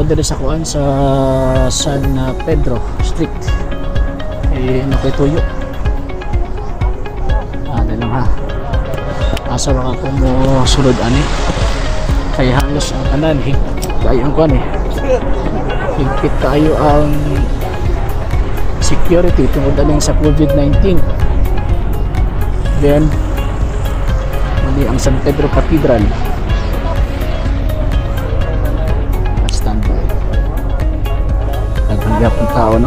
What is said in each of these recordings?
Ako diri sa kuan sa San Pedro Street. Eh, nakituyo. Ah, dahil lang ha. Asa baka ko mo sulod ani. Kaya halos ang tanan kayo ang kuan eh. Higpit kayo ang security tungod aning sa COVID-19. Then, muli ang San Pedro Cathedral. At standby. Daghan gyapon tao, no?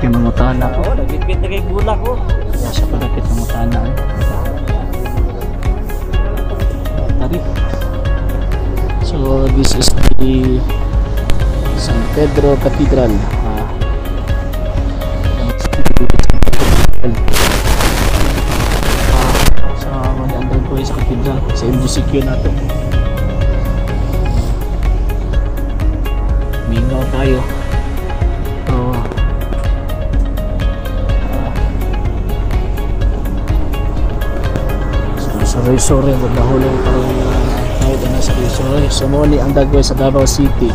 Kaya mangutana ko. Oh, nagbitbit na kay gula ko. Kaya sa palapit mangutana eh. Tari. So this is the San Pedro Cathedral. Ah. Ah, so mag-andar ko sa cathedral sa MGCQ na to. Mingaw tayo. So, sorry, sorry, wag nahulog parang tawag na sa sorry. So mo ni ang dagway sa Davao City.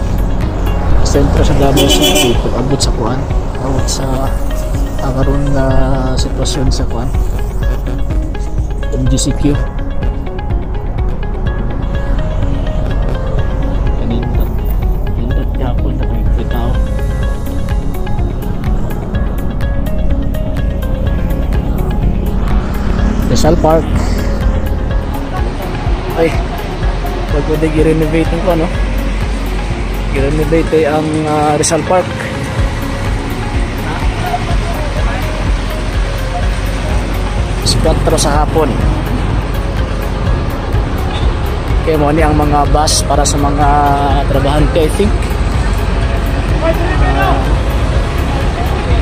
Sentro sa Davao City pag abot sa kuan, abot sa ang karon nga sitwasyon sa kuan. MGCQ. Kanindot. Nindot gyapon na kay tao. Rizal Park. Ay, wag ko din i-renovate ko, no? I-renovate ay ang Rizal Park. Alas 4 sa hapon. Okay, mo ni ang mga bus para sa mga trabahante, I think.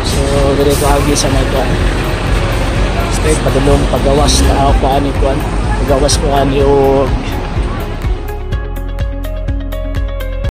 So, diri ko agi sa may kuan. Straight padulong pagawas na ako ani kuan. Pagawas ko ani og